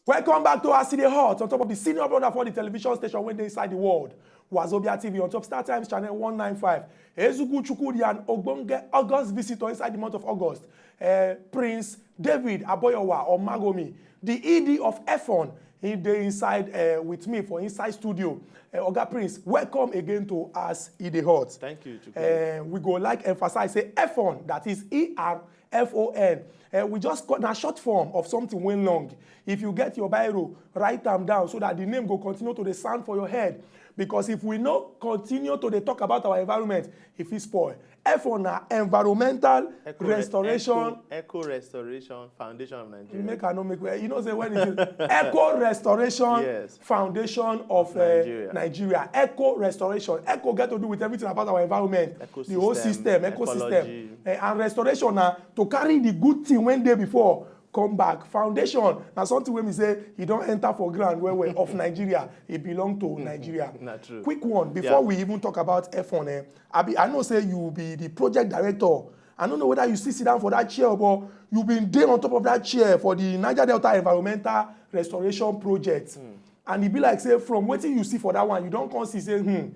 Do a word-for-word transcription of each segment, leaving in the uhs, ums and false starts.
Welcome back to As E Dey Hot on top of the senior brother for the television station wey dey inside the world, Wazobia T V, on top Star Times channel one nine five. Ezugu Chukwudi and Ogbonge August visitor inside the month of August, eh, Prince David Aboyowa Omagomi, the E D of Efon, he dey inside, eh, with me for inside studio. Eh, Oga Prince, welcome again to As E Dey Hot. Thank you, Chukwudi. Eh, we go like emphasize say Efon, that is E R F O N. Eh, we just got na short form of something wey long. If you get your biro, write am down so that the name go continue to dey sound for your head. Because if we no continue to dey talk about our environment, e fit spoil. Efon na Environmental Eco Re- Restoration. Eco, Eco Restoration Foundation of Nigeria. Make I no make way. You know say when it is Eco Restoration Yes. Foundation of, uh, Nigeria. Nigeria. Eco Restoration. Eco get to do with everything about our environment, the whole Ecosystem, system, ecosystem. ecology. Eh, and restoration na to carry the good thing wey dey before come back. Foundation na something wey be say e don enter for ground well well of Nigeria. E belong to Nigeria. Na true. Quick one before Yeah. we even talk about Efon. Eh, I be, I know say you be the project director. I don't know whether you still sit down for that chair, but you been dey on top of that chair for the Niger Delta Environmental Restoration Project. And e be like say from wetin you see for that one, you don come see say, hmm,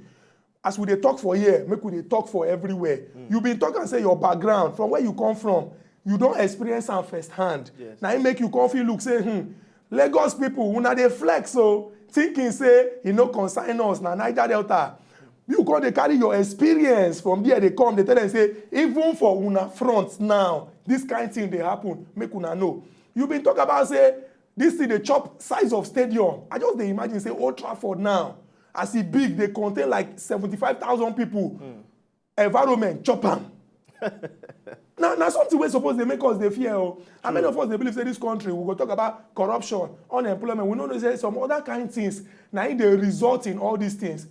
as we dey talk for here, make we dey talk for everywhere. You been talk am say your background, from where you come from, you don experience am firsthand. Yes. Na im make you come feel look say, hmm, Lagos people, una dey flex o, thinking say e no concern us, na Niger Delta. You come dey carry your experience from there dey come, dey tell them say, even for una front now, this kind thing dey happen, make una know. You been talk about say this thing dey chop size of stadium. I just dey imagine say Old Trafford now, as e big, dey contain like seventy-five thousand people. Environment chop am. Na, na something wey suppose dey make us dey fear o. And many of us dey believe say this country, we go talk about corruption, unemployment. We no know say some other kind things na im dey result in all these things.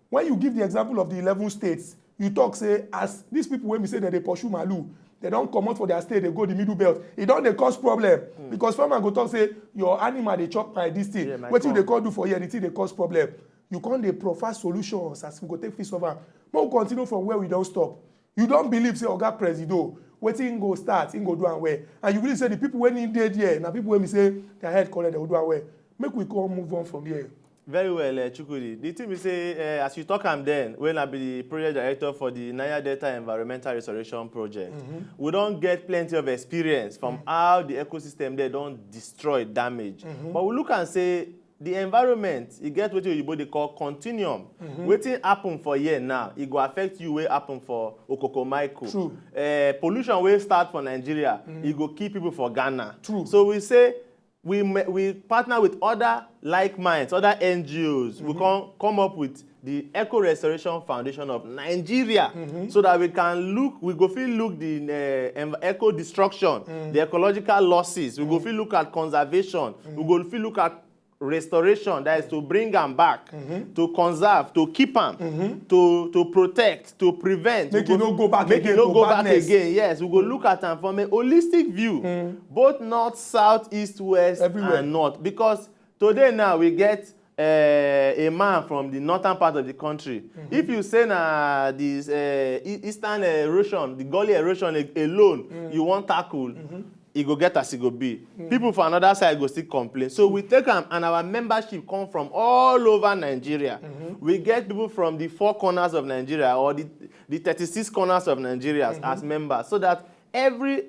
When you give the example of the eleven states, you talk say as these people wey be say dem dey pursue malu, dem don comot for their state, dey go the middle belt. E don dey cause problem because farmer go talk say your animal dey chop my this thing. Yeah, my Wetin you dey corn. come do for here, the thing dey cause problem. You come dey proffer solutions as we go take fit solve am. Make we continue from where we don stop. You don believe say Oga Presido, wetin im go start, im go do am well. And you believe say the people wey im dey there na people wey be say their head correct, dem go do am well. Make we come move on from here. Very well, uh, Chukwudi. The thing be say, uh, as you talk am then, when I be the project director for the Niger Delta Environmental Restoration Project, we don get plenty of experience from how the ecosystem there don destroy, damage. But we look and say the environment, e get wetin oyibo dey call continuum. Wetin happen for here now, e go affect you wey happen for Okokomaiko. True. Uh, pollution wey start for Nigeria, e go kill people for Ghana. True. So we say we ma- we partner with other like minds, other N G Os. We come come up with the Eco Restoration Foundation of Nigeria, so that we can look, we go fit look the uh, env- eco destruction, the ecological losses. We go fit look at conservation. We go fit look at restoration, that is to bring am back, to conserve, to keep am, to to protect, to prevent. Make We e no go back make again e no to go back badness. Again. Yes, we go look at am from a holistic view, both north, south, east, west, Everywhere. And north, because today now we get uh, a man from the northern part of the country. If you say na this uh, e- eastern erosion, the gully erosion a- alone, you wan tackle, e go get as e go be. People for another side go still complain. So we take am, and our membership come from all over Nigeria. We get people from the four corners of Nigeria, or the the thirty-six corners of Nigeria as, as members, so that every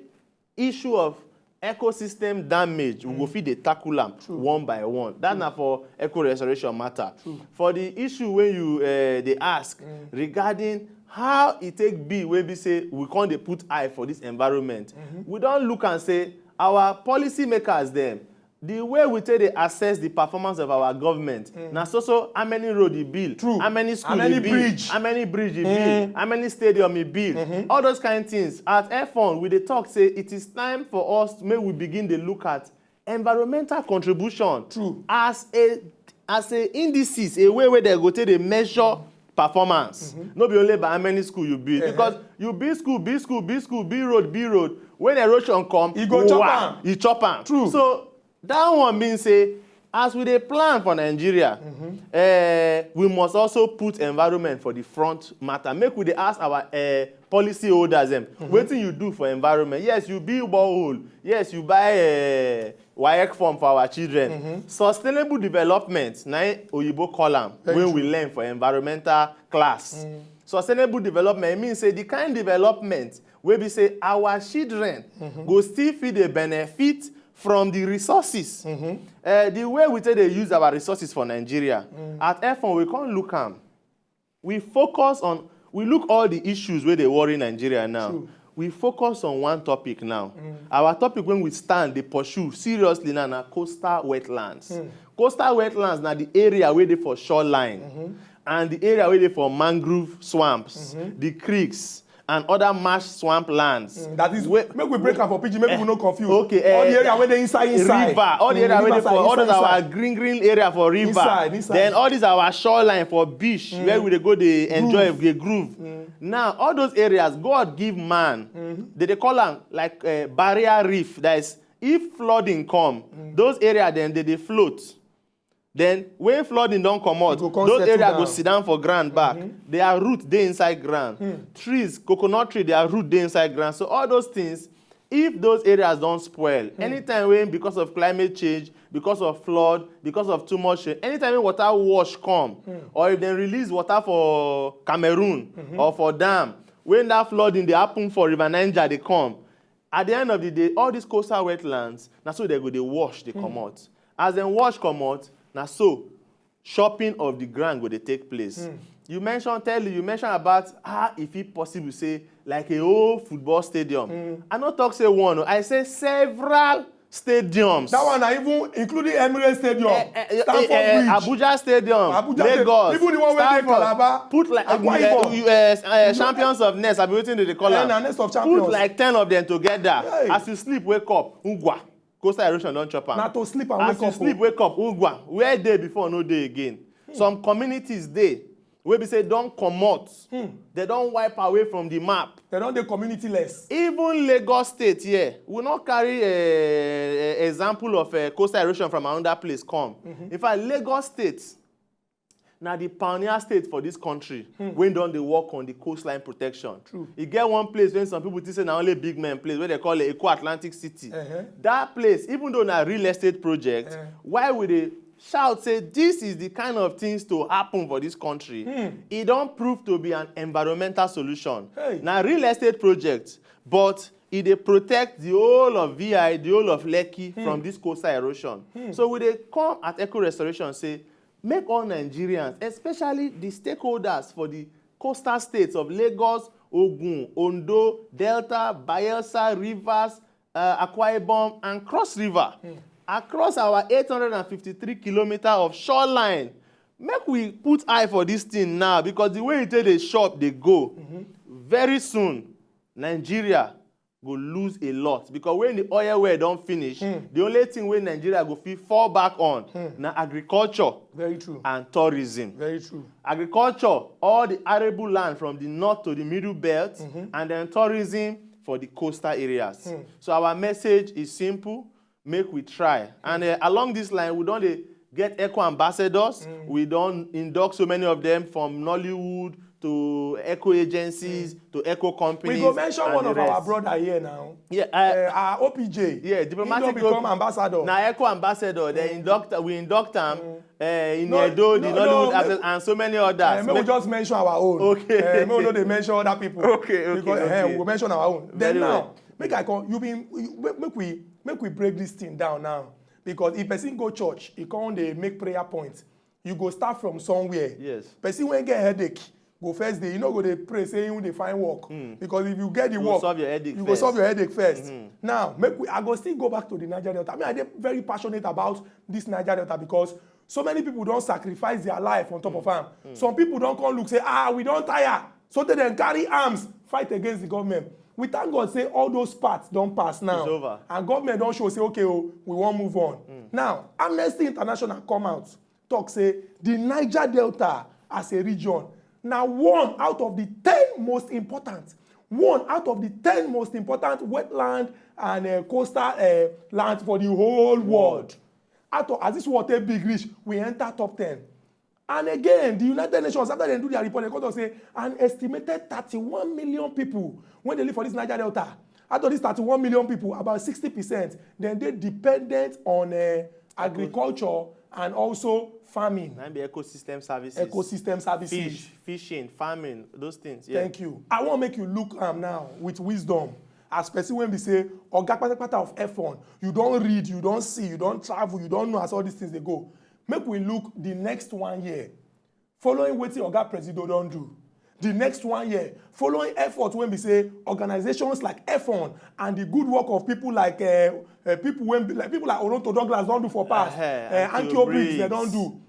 issue of ecosystem damage, we go fit dey tackle am one by one. That na for eco restoration matter. For the issue wey you uh, dey ask regarding how e take be wey be say we come dey put eye for this environment, we don look am say our policy makers dem, the way we take dey assess the performance of our government, na so so how many road e build, True. How many school How many e build, bridge? How many bridge e build, how many stadium e build, all those kind things. At Efon, we dey talk say it is time for us make we begin dey look at environmental contribution. True. As a as a indices, a way wey dem go take dey measure performance. No be only by how many school you build, because you build school, build school, build school, build road, build road, when erosion come, E go chop wah, am. E chop am. True. So that one mean say as we dey plan for Nigeria, eh, we must also put environment for the front matter. Make we dey ask our eh, policy holders dem, wetin you do for environment? Yes, you build borehole. Yes, you buy uh, waec form for our children. Sustainable development na im oyibo call am, when we learn for environmental class. Sustainable development, e mean say the kind development wey be say our children go still fit dey benefit from the resources. Uh, the way we take dey use our resources for nigeria, at efon we come look am, we focus on, we look all the issues wey dey worry nigeria now. We focus on one topic now. Our topic wey we stand dey pursue seriously now na coastal wetlands. Coastal wetlands na the area wey dey for shoreline and the area wey dey for mangrove swamps, the creeks and other marsh swamp lands. Mm, that is, make we break am for pidgin, make people no confuse. Okay, all the area wey dey inside inside. River, all the area wey dey for all those our green green area for river. Inside, inside. Then all these our shoreline for beach where we dey go dey enjoy, dey groove. Now all those areas God give man, they dey call am like uh, barrier reef. That is, if flooding come, those area dem dey dey float. Then when flooding don comot, those areas go sit down for ground back. Their root dey inside ground. Trees, coconut tree, their root dey inside ground. So all those things, if those areas don spoil, anytime when because of climate change, because of flood, because of too much rain, anytime when water wash come, or if dem release water for cameroon or for dam, when that flooding dey happen for river niger dey come, at the end of the day, all these coastal wetlands na so dem go dey wash dey comot. As dem wash comot, na so shopping of the ground go dey take place. You mention tell you mention about how e fit possible say like a whole football stadium. I no talk say one o, I say several stadiums. That one na even including Emirates Stadium, eh, eh, eh, Stamford eh, eh, Bridge, Abuja Stadium, Abuja Stadium, Lagos, even the one wey dey Stanford, Calabar, put like Akwa Ibom. U S, uh, champions of nest, abi wetin dem dey call am? Eh, na nest of champions. Put like ten of them together. Hey. As you sleep, wake up, ngwa, coastal erosion don chop am. Na to sleep and wake up. As you sleep, wake up, ngwa, where dey before no dey again. Some communities dey wey be say don comot, dem don wipe away from the map. Dem don dey community less. Even lagos state here, we no carry uh, example of uh, coastal erosion from another place come. In fact, lagos state na the pioneer state for this country wey don dey work on the coastline protection. E get one place wey some people think say na only big men place wey dem call eko atlantic city. That place, even though na real estate project, why we dey shout say this is the kind of things to happen for this country. E don prove to be an environmental solution. Na real estate project, but e dey protect the whole of vi, the whole of lekki from this coastal erosion. So we dey come at eco restoration say make all nigerians, especially the stakeholders for the coastal states of lagos, ogun, ondo, delta, bayelsa, rivers, uh, akwa ibom and cross river, across our eight hundred and fifty-three kilometer of shoreline, make we put eye for this thing now, because the way e take dey short dey go, very soon nigeria go lose a lot, because when the oil well don finish, the only thing wey nigeria go fit fall back on na agriculture. Very true. And tourism. Very true. Agriculture, all the arable land from the north to the middle belt, and then tourism for the coastal areas. So our message is simple: make we try. And uh, along this line, we don dey get eco ambassadors. We don induct so many of them, from nollywood to eco agencies to eco companies. We go mention and one the of our rest. Brother here now. Yeah, uh, uh, our opj. Yeah, diplomatic. He don become ambassador. Na eco ambassador. They induct, we induct am. Uh, in no, edo, no, the nollywood no, actors, and so many others. Uh, make we just mention our own. Okay. Uh, make we no dey mention other people. Okay, okay, because okay. Uh, we go mention our own. Very then now, well. Make I come. You been you, make, make we make we break this thing down now, because if person go church, he come dey make prayer point. You go start from somewhere. Yes. Person wey get headache go first day. You no go dey pray say you dey find work. Mm. Because if you get the you work, solve your headache you first. Go solve your headache first. Mm-hmm. Now, make we. I go still go back to the niger delta. I mean, I dey very passionate about this niger delta because so many people don sacrifice their life on top of am. Some people don come look say, ah, we don tire. So tey dem carry arms fight against the government. We thank God say all those parts don pass now. It's over. And government don show say, okay o, we wan move on. Now, Amnesty International come out talk say the niger delta as a region na one out of the ten most important, one out of the ten most important wetland and uh, coastal uh, lands for the whole world. Out of, as this world take big reach, we enter top ten. And again, the United Nations, after dem do their report, dem come talk say an estimated thirty-one million people wey dey live for this Niger Delta. Out of these thirty-one million people, about sixty percent, dem dey dependent on uh, agriculture and also farming. Na be ecosystem services. Ecosystem services. Fish, fishing, farming, those things. Yeah. Thank you. I wan make you look am now with wisdom. As person wey be say, oga patapata of F one, you don read, you don see, you don travel, you don know as all these things dey go. Make we look the next one year. Following wetin oga Presido don do. The next one year, following effort wey be say organizations like F one and the good work of people like uh, uh, people wey be, like people like Oronto Douglas don do for past, Uh-huh, uh, Ankyo Ankyo Briggs dem Briggs. don do.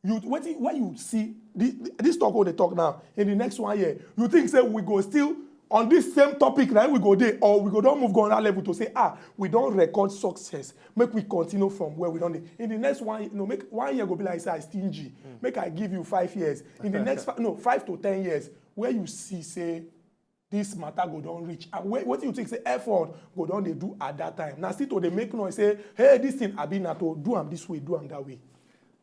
You wetin when you see this, this talk wey dey talk now, in the next one year, you think say we go still on this same topic na we go dey, or we go don move go another level to say, ah, we don record success, make we continue from where we don dey. In the next one, no, make one year go be like say I stingy, make I give you five years. In the next fi- no five to ten years, where you see say this matter go don reach, and where, wetin you think say F one go don dey do at that time? Na still to dey make noise say, hey, this thing abi na to do am this way, do am that way.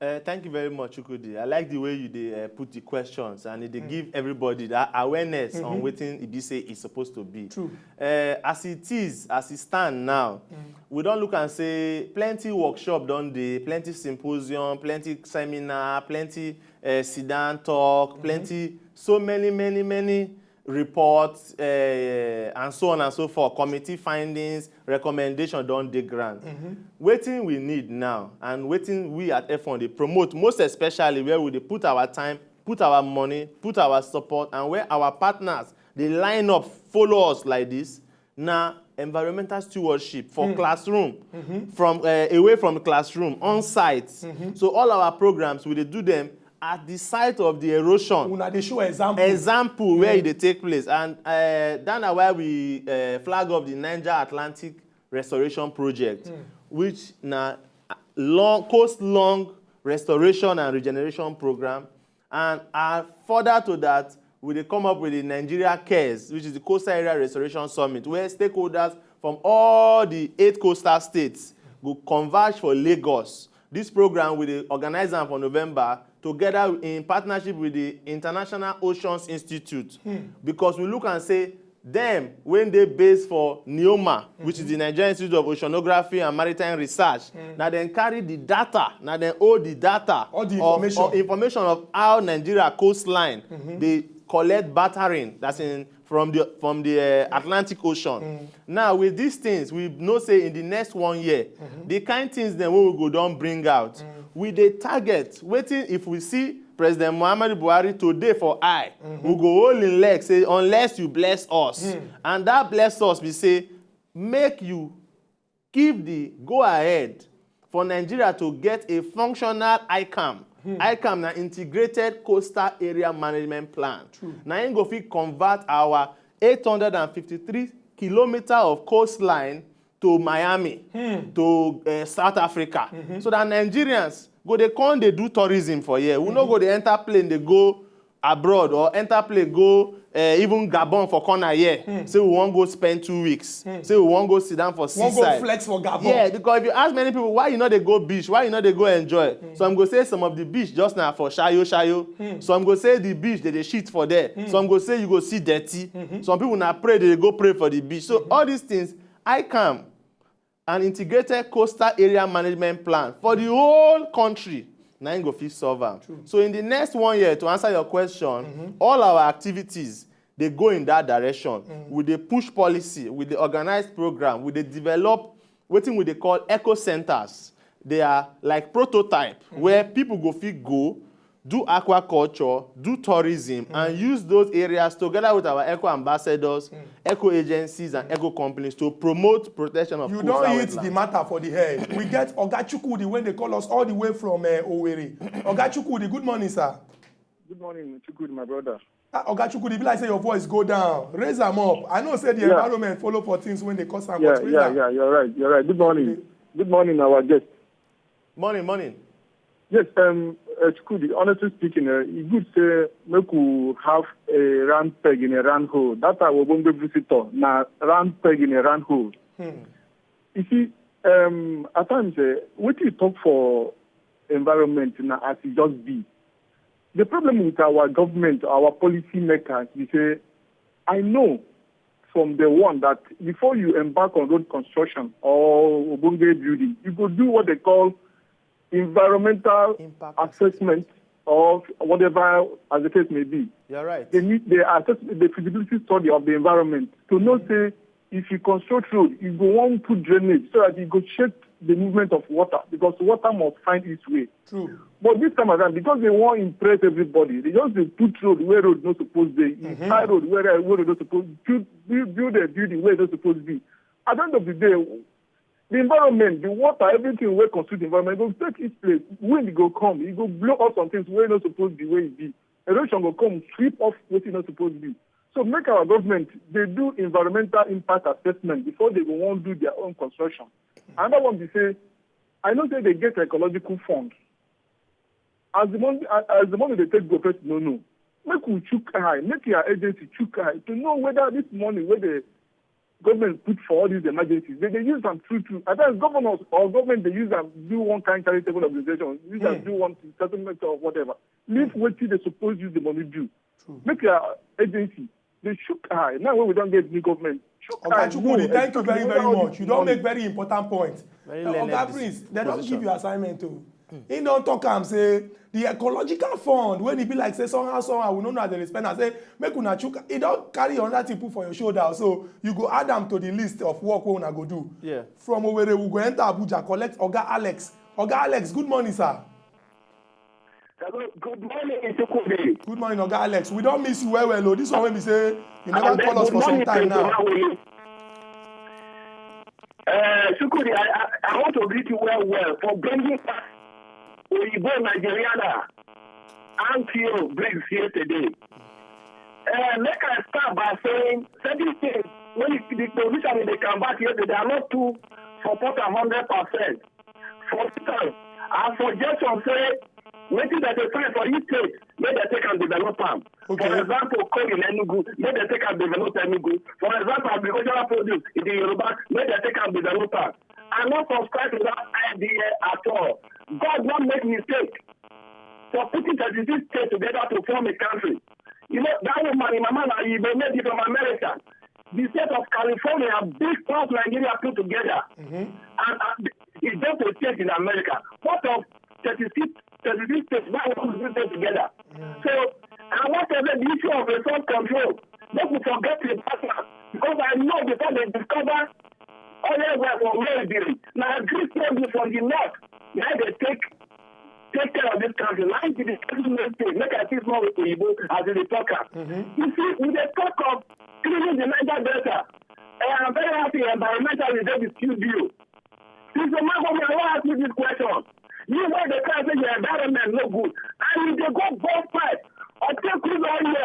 Uh, thank you very much, Chukwudi. I like the way you dey uh, put the questions, and e dey give everybody that awareness on wetin e be say e suppose to be. True. Uh, as it is, as e stand now, we don look and say plenty workshop don dey, plenty symposium, plenty seminar, plenty uh, sit down talk, plenty, so many, many, many reports uh, and so on and so forth, committee findings, recommendation don dey ground. Wetin we need now and wetin we at F one dey promote, most especially where we dey put our time, put our money, put our support, and where our partners dey line up, follow us like this, na environmental stewardship for classroom, from uh, away from classroom, on site. So all our programs, we dey do them at the site of the erosion. Una dey show example. Example where e dey take place, and uh, that na why we uh, flag off the Niger Atlantic Restoration Project, which na long coast long restoration and regeneration program, and uh, further to that, we dey come up with the Nigeria Cares, which is the Coastal Area Restoration Summit, where stakeholders from all the eight coastal states go converge for Lagos. This program, we dey organize am for November together in partnership with the International Oceans Institute, because we look and say dem wey dey based for NIOMA, which is the Nigerian Institute of Oceanography and Maritime Research, na dem carry the data, na dem hold the data All the of- information. of information of how Nigeria coastline dey collect battering, that's in from the from the uh, Atlantic Ocean. Now with these things, we know say in the next one year, the kind things dem wey we go don bring out, we dey target wetin if we see President Muhammadu Buhari today for eye, we go hold him leg say unless you bless us, and that bless us be say make you give the go ahead for Nigeria to get a functional ICAM. ICAM na Integrated Coastal Area Management Plan. Na im go fit convert our eight hundred and fifty-three kilometer of coastline to Miami, to uh, South Africa, so that Nigerians go dey come dey do tourism for here. We no go dey enter plane dey go abroad or enter plane go uh, even Gabon for corner here. Say we wan go spend two weeks. Say we wan go sit down for Wan go seaside. Flex for Gabon. Yeah, because if you ask many people why you no dey go beach, why you no dey go enjoy, some go say some of the beach just na for shayo shayo. Some go say the beach dey dey shit for there. Some go say you go see dirty. Some people na pray dey go pray for the beach. So all these things, ICAM, an Integrated Coastal Area Management Plan for the whole country, na im go fit solve am. So in the next one year, to answer your question, all our activities dey go in that direction. We dey push policy, we dey organize program, we dey develop wetin we dey call eco centers. They are like prototype where people go fit go do aquaculture, do tourism, and use those areas together with our eco ambassadors, eco agencies, and eco companies to promote protection of You coastal don hit wetlands. The matter for the head. We get Oga Chukwudi wey dey call us all the way from uh, Owerri. Oga Chukwudi, good morning, sir. Good morning, Chukwudi, my brother. Ah, Oga Chukwudi, be like say your voice go down. Raise am up. I know say the Yeah. environment follow for things wey dey cause am, Yeah, but raise yeah, am. Yeah, you're right. You're right. Good morning. Good morning, our guest. Morning, morning. Yes, um, uh, Chukwudi, honestly speaking, uh, e good say make we have a round peg in a round hole. That our Obongo visitor, na round peg in a round hole. You see, um, at times, uh, wetin you talk for environment na as e just be. The problem with our government, our policy makers, is say, I know from the one that before you embark on road construction or ogbonge building, you go do what they call environmental Impact assessment or whatever, as the case may be. You're right. They need the assess the feasibility study of the environment to know say if you construct road, you go want put drainage so that you go check the movement of water because water must find its way. True. But this time around, because they want to impress everybody, they just dey put road where road no suppose dey, tie road where where road no suppose build build build a building where e no suppose be. At the end of the day, the environment, the water, everything wey constitute the environment go take its place. Wind go come, e go blow up some things wey no suppose be where e be. Erosion go come, sweep off wetin no suppose be. So make our government dey do environmental impact assessment before they go wan do their own construction. Another one be say, I know say they get ecological fund. As the money as, as the money dey take go, person no know. Make we chook eye, make your agency chook eye to know whether this money wey the government put for all these emergencies, they dey use am true true. At times governors or government dey use am do one kind charitable organization, use am do one settlement or whatever. Leave wetin they suppose use the money do. Make your agency dey chook eye. Now wey we don get new government, chook eye. Oga Chukwudi, thank you very very much. You don make very important point. Oga Prince, dem don give you assignment o. He don talk am say the ecological fund wey e be like say somehow somehow we no know as dem dey spend am, say make una chook, e don carry another thing put for your shoulder, so you go add am to the list of work wey una go do. Yeah. From Owerri we go enter Abuja collect Oga Alex. Oga Alex, good morning sir. Hello, good morning, Chukwudi. Good morning Oga Alex. We don miss you well well o. This one wey be say you never And call us good for some morning, time Prince now. Omawumi. Uh, Chukwudi, I, I, I want to greet you well well for bringing back Oyibo Nigeriana and Theo Briggs yesterday. Uh, make I start by saying certain things when you see the position in the combat yesterday are not too support a hundred percent. For instance, I suggestion say wetin dem dey find for each state make dem take am develop am. For Okay. Example, coal in Enugu, make dem take am develop Enugu. For example, agricultural produce in the Yoruba, make dem take am develop am. I no subscribe to that idea at all. God no make mistake for putting thirty-six states together to form a country. You know, that woman, Mama na Igbo, maybe from America. The state of California, big part of Nigeria put together. And, and it's just a state in America. What of thirty-six, thirty-six states? Why won't we do them together? So, I want to say the issue of resource control. Make we forget the matter. Because I know before they discover oil well from where it is. Now, Greece told me from the north, now they take take care of this country. Now, if the country no stay, make I see small with Oyibo as they talk am. You see, we dey talk of cleaning the Niger Delta. And I'm very happy environmentally dey the studio. Since a month ago, I wan ask you this question. You wey dey try say your environment no good, and you dey go burst pipe, obtain crude oil,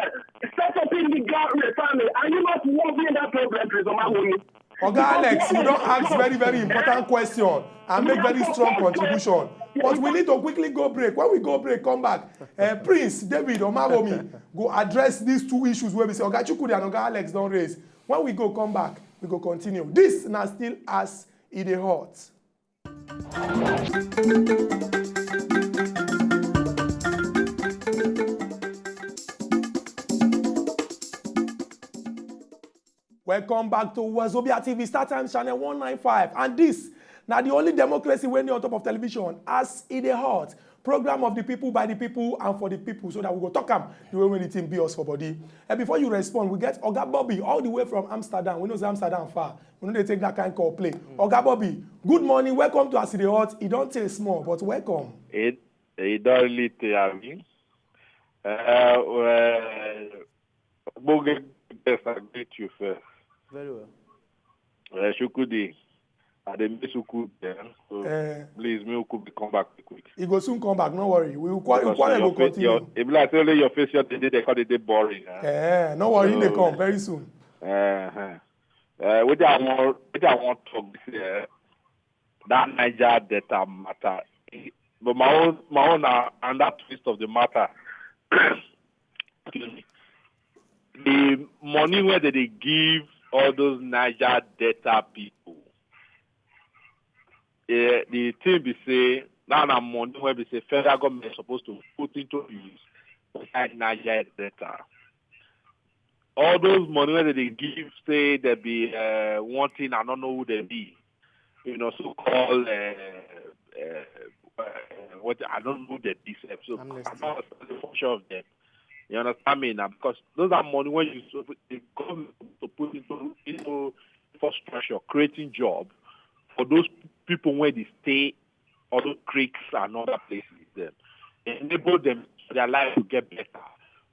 set up illegal refinery, and you not solving that problem, Prince Omawumi. Oga Alex, you don ask very very important question and make very strong contribution. But we need to quickly go break. When we go break, come back. Uh, Prince David Omawumi go address these two issues wey be say Oga Chukwudi and Oga Alex don raise. When we go come back, we go continue. This na still as e dey hot. Welcome back to Wazobia T V, Star Times Channel one nine five. And this na the only democracy wey dey on top of television as e dey hot. Program of the people, by the people, and for the people, so that we go talk am the way wey the thing be us for body. And before you respond, we get Oga Bobby all the way from Amsterdam. We know say Amsterdam far. We no dey take that kind call play. Oga Bobby, good morning. Welcome to As E Dey Hot. E don tey small, but welcome. It it don really tey, abi? Uh, well, Ogbonge guest, I greet you first. Very well. Uh, Chukwudi, I dey miss Uku there, so Eh. Please make Uku come back quick. E go soon come back, no worry. We will call, Because quarrel your go fa- continue. your- e be like say only your face your dey dey call dey boring. Eh? Eh, no worry, e dey So- come very soon. Uh-huh. Uh, wetin I wan wetin I wan talk be say eh, that Niger Delta matter, eh, but my own my own na another twist of the matter. Excuse me. The money wey dem dey give all those Niger Delta people, eh, the thing be say that na money wey be say federal government suppose to put into use inside Niger Delta. All those money wey dem dey give, say dem be uh, one thing, I no know who dem be. You know, so-called uh, uh, uh, what, I don't know who dem be sef. So I Amnesty. don't understand the function of them. You understand me now? Because those are money when you supp- the government to put into into infrastructure, creating job for those people where they stay, all those creeks and other places. Them enable them their life to get better.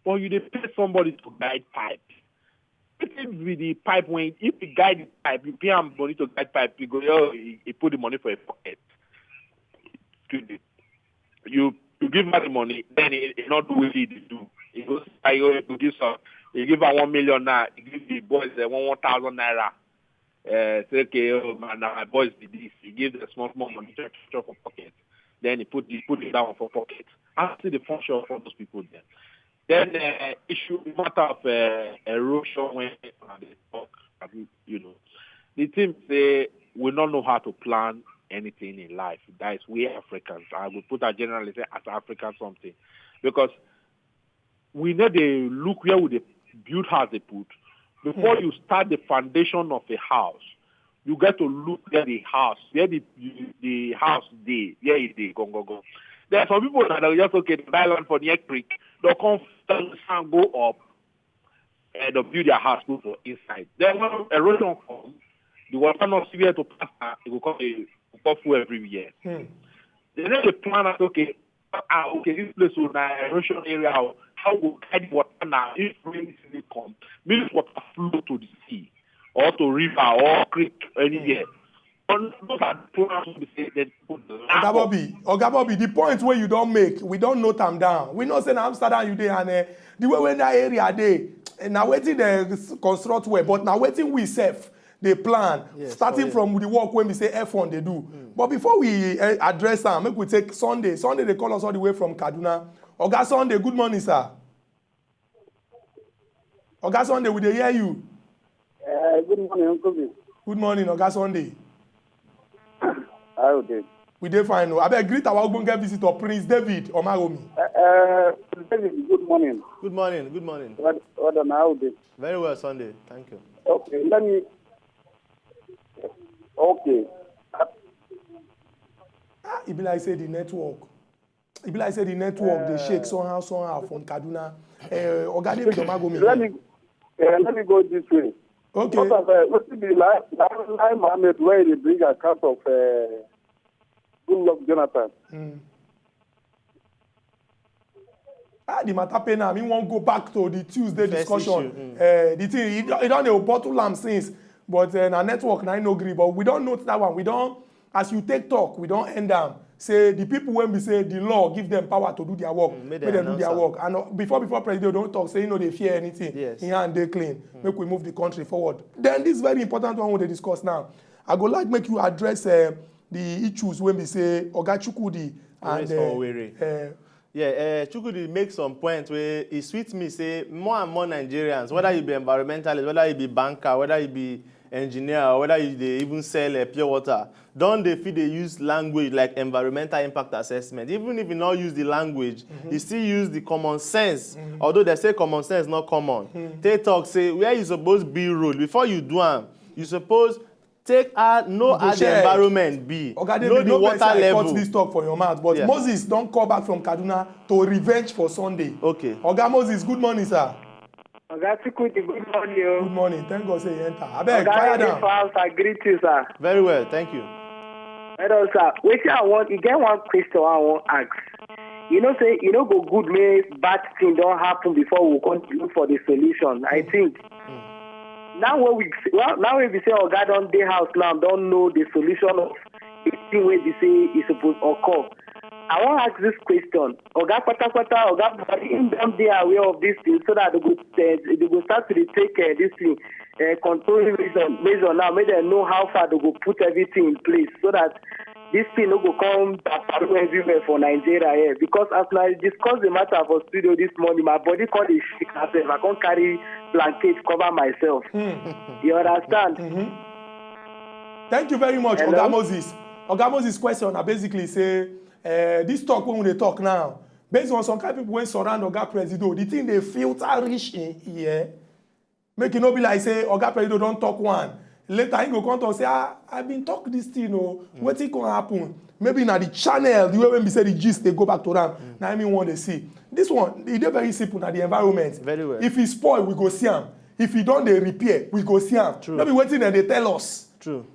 But you dey pay somebody to guide pipe. If be the pipe when if you guide the pipe, you pay am money to guide pipe. You go, oh, he, he put the money for a pocket. Excuse me. You you give her the money, then he, he not do what he dey do. He goes, I go, he go give some. He give her one million now. He give the boys uh, one one thousand naira. Uh, say, okay, oh man, now my boys be this. He give the small small money, chop chop chop for pocket. Then he put he put it down for pocket. I see the function of all those people there. Then uh, issue matter of uh, erosion when uh, they talk, I mean, you know, the thing say we don't know how to plan anything in life. That is we Africans. I will put that generally say as African something, because we know they look where we dey build house they put. Before you start the foundation of a house, you get to look where the house, where the the house dey, where it dey, go go go. There are some people that are just okay, they buy land for near creek, they'll come down the sand, go up, and they'll build their house put for inside. Then when erosion comes, the water not see where to pass, and it will come, it will come full everywhere. Hmm. They need to plan out, okay, ah, okay, this place will now erosion area. How how go guide the water now if rainy season come? Means water flow to the sea or to river or creek anywhere. But those are the plans we say that people lack Oga of. Bobby, Oga Bobby, the point where you don't make, we don't note them down. We know say na Amsterdam you dey and uh, the way when that area dey, eh, na wetin they s- construct well, but na wetin we sef dey plan, Yes, starting for from the work when we say F one they do. But before we uh, address am, make we take Sunday. Sunday they call us all the way from Kaduna. Oga Sunday, good morning, sir. Oga Sunday, we dey hear you. Uh, good morning, Uncle B. Good morning, Oga Sunday. How are you? We dey fine o. Abeg greet our ogbonge visitor, Prince David Omaromi. Uh, uh, David, good morning. Good morning. Good morning. What, what on how are you? Very well, Sunday. Thank you. Okay, let me. Okay. Ah, e be like say the network. E be like say the network dey shake somehow somehow from Kaduna. Uh, Oga David Omaromi. Let me uh, let me go this way. Okay. What of uh, what be like like Lai Mohammed where they bring account of uh, Goodluck Jonathan? Mm. Ah, the matter pain am. He wan go back to the Tuesday First discussion. issue, mm. Uh, the thing, he don he don dey bottle am since, but uh, na network na him no gree. But we don note that one. We don, as you take talk, we don end am. Say the people when we say the law give them power to do their work, Mm, make make they dem do their announce work. And uh, before before president don talk say he no dey fear anything. Yes. He hand dey clean. Make we move the country forward. Then this very important one we dey discuss now. I go like make you address uh, the issues when we say Oga Chukwudi and Raise for Owerri. Uh, uh, Yeah, uh, Chukwudi make some point where it sweet me say more and more Nigerians, whether you be environmentalist, whether you be banker, whether you be engineer, or whether you dey even sell uh, pure water, don dey fit dey use language like environmental impact assessment. Even if you no use the language, you still use the common sense. Although they say common sense not common. They talk say where you suppose build road before you do am, you suppose take out know You go how the check. Environment be, Oga know David, the no water vex, I cut level. This talk for your mouth, but Yeah. Moses don call back from Kaduna to revenge for Sunday. Okay. Oga Moses, good morning, sir. Oga Chukwudi, good morning o. Good morning. Thank God say you enter. Abeg, Oga fire Chukwudi down. for house, I greet you, sir. Very well, thank you. Hello, sir. Wetin I want, e get one question I wan ask. You know say e no go good make bad thing don happen before we come look for the solution. I think now when we well, now when we say Oga don dey house now, don know the solution of the thing wey be say e suppose occur. I wan ask this question. Oga Patapata, Oga Buhari, him don dey aware of this thing so that they go uh, they go start to dey take uh, this thing uh, control measure, measure now. Make dem know how far they go put everything in place so that this thing no go come backfire everywhere for Nigeria here. Because as I discuss the matter for studio this morning, my body come dey shake myself. I come carry blanket cover myself. You understand? Thank you very much, Hello? Oga Moses. Oga Moses question na basically say uh, this talk wey we dey talk now, Based on some kind of people wey surround Oga Presido, the thing dey filter reach in here. Make e no be like say Oga Presido don talk one. Later, he go come talk say, "Ah, I been talk this thing o. Wetin come happen?" Maybe na the channel, the way wey be say the gist dey go back to am, na him he wan dey see. This one, e dey very simple, na the environment. Very well. If e spoil, we go see am. If e don dey repair, we go see am. True. No be wetin dem dey tell us. True.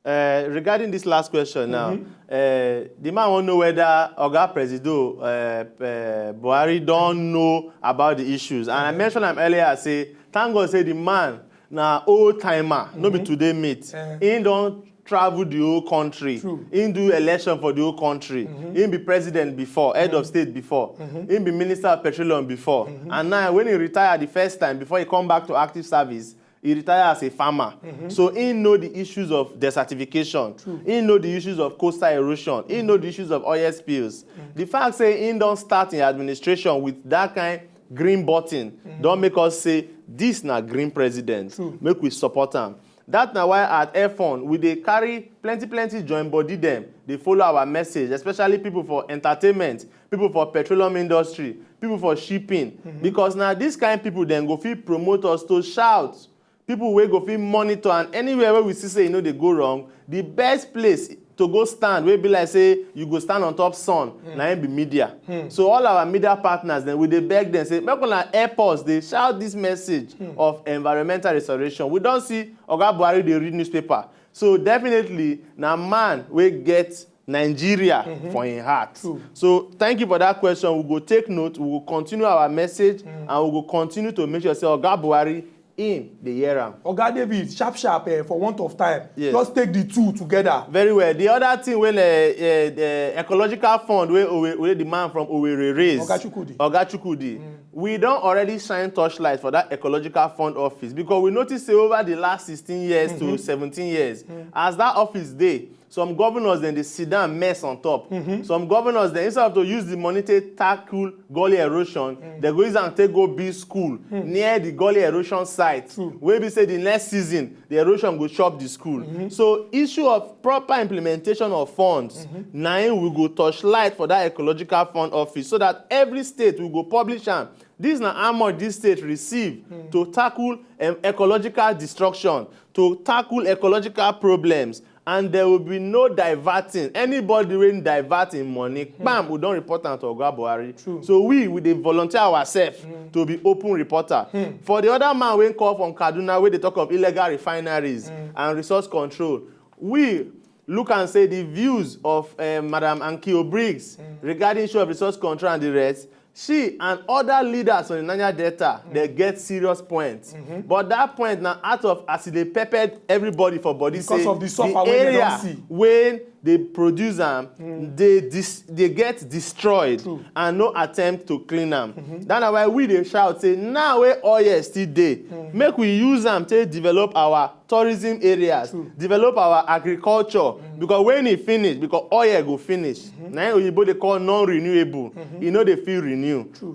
Uh, regarding this last question now, uh, the man wan know whether Oga Presido, uh, uh, Buhari don know about the issues. And I mentioned am earlier, say, thank God say the man na old timer, no be today meet. He don travel the whole country. True. He do election for the whole country. He be president before, head of state before. He be minister of petroleum before. And now, when he retire the first time, before he come back to active service, he retire as a farmer. So he know the issues of desertification. True. He know the issues of coastal erosion. He know the issues of oil spills. The fact say he don start in administration with that kind green button don make us say this na green president. True. Make we support am. That na why at Airfund, we dey carry plenty, plenty join body dem, dey follow our message, especially people for entertainment, people for petroleum industry, people for shipping. Because na this kind people dem go fit promote us to shout. People wey go fit monitor, and anywhere wey we see say e no dey go wrong, the best place to go stand, wey be like say you go stand on top sun, na im be media. So all our media partners dem, we dey beg dem say, make una help us dey shout this message of environmental restoration. We don see Oga Buhari dey read newspaper. So definitely, na man wey get Nigeria for im heart. True. So thank you for that question. We go take note, we go continue our message, and we go continue to make sure say Oga Buhari, im dey hear am. Oga David, sharp sharp, eh, for want of time, yes, just take the two together. Very well. The other thing wey, eh, eh, the ecological fund wey Owe-, wey the man from Owerri raise, Oga Chukwudi. Oga Chukwudi, we don already shine torchlight for that ecological fund office, because we notice say over the last sixteen years to seventeen years, as that office dey, some governors dem dey sit down mess on top. Some governors dem, instead of to use the money take tackle gully erosion, dem go use am take go build school near the gully erosion site. True. Wey be say the next season, the erosion go chop the school. So issue of proper implementation of funds, na im we go torchlight for that ecological fund office, so that every state we go publish am. This na how much this state receive to tackle, um, ecological destruction, to tackle ecological problems, and there will be no diverting. Anybody wey divert im money, bam, we don report am to Oga Buhari. True. So we, we dey volunteer ourselves to be open reporter. For the other man wey call from Kaduna, wey dey talk of illegal refineries and resource control, we look and say the views of, eh, Madam Ankio Briggs regarding issue of resource control and the rest, she and other leaders on the Niger Delta, they get serious points. But that point na out of as e dey pepper everybody for body, because say of the suffer wey dem don see, wey dey produce am, dey dis-, dey get destroyed and no attempt to clean am. That na why we dey shout say now wey oil still dey, make we use am take develop our tourism areas, develop our agriculture, because when e finish, because oil go finish, na im oyibo dey call non-renewable, e no dey fit renew.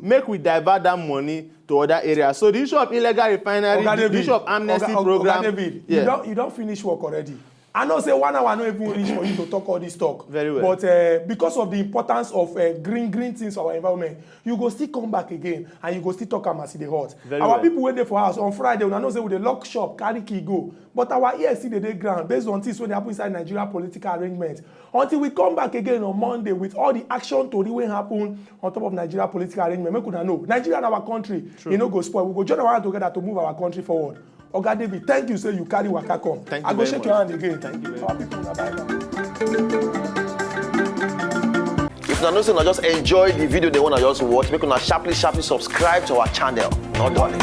Make we divert that money to other areas. So the issue of illegal refinery, Oga the David, issue of amnesty Oga, Oga, program, Oga David, you don, you don finish work already. I know say one hour no even reach for you to talk all this talk. Very well. But, uh, because of the importance of, uh, green, green things for our environment, you go still come back again and you go still talk am as e dey hot. Very well. Our people wey dey for house on Friday, una know say we dey lock shop, carry key go. But our ear still dey dey ground based on things wey dey happen inside Nigeria political arrangement. Until we come back again on Monday with all the action tori wey happen on top of Nigeria political arrangement, make una know, Nigeria na our country. True. E no go spoil. We go join our hand together to move our country forward. Oga David, thank you say you carry waka come. Thank you very much. I go shake your hand again. Thank you very much. Our people, una bye bye. If una know say una just enjoy the video, they wanna just watch, make una sharply, sharply subscribe to our channel. Not darling.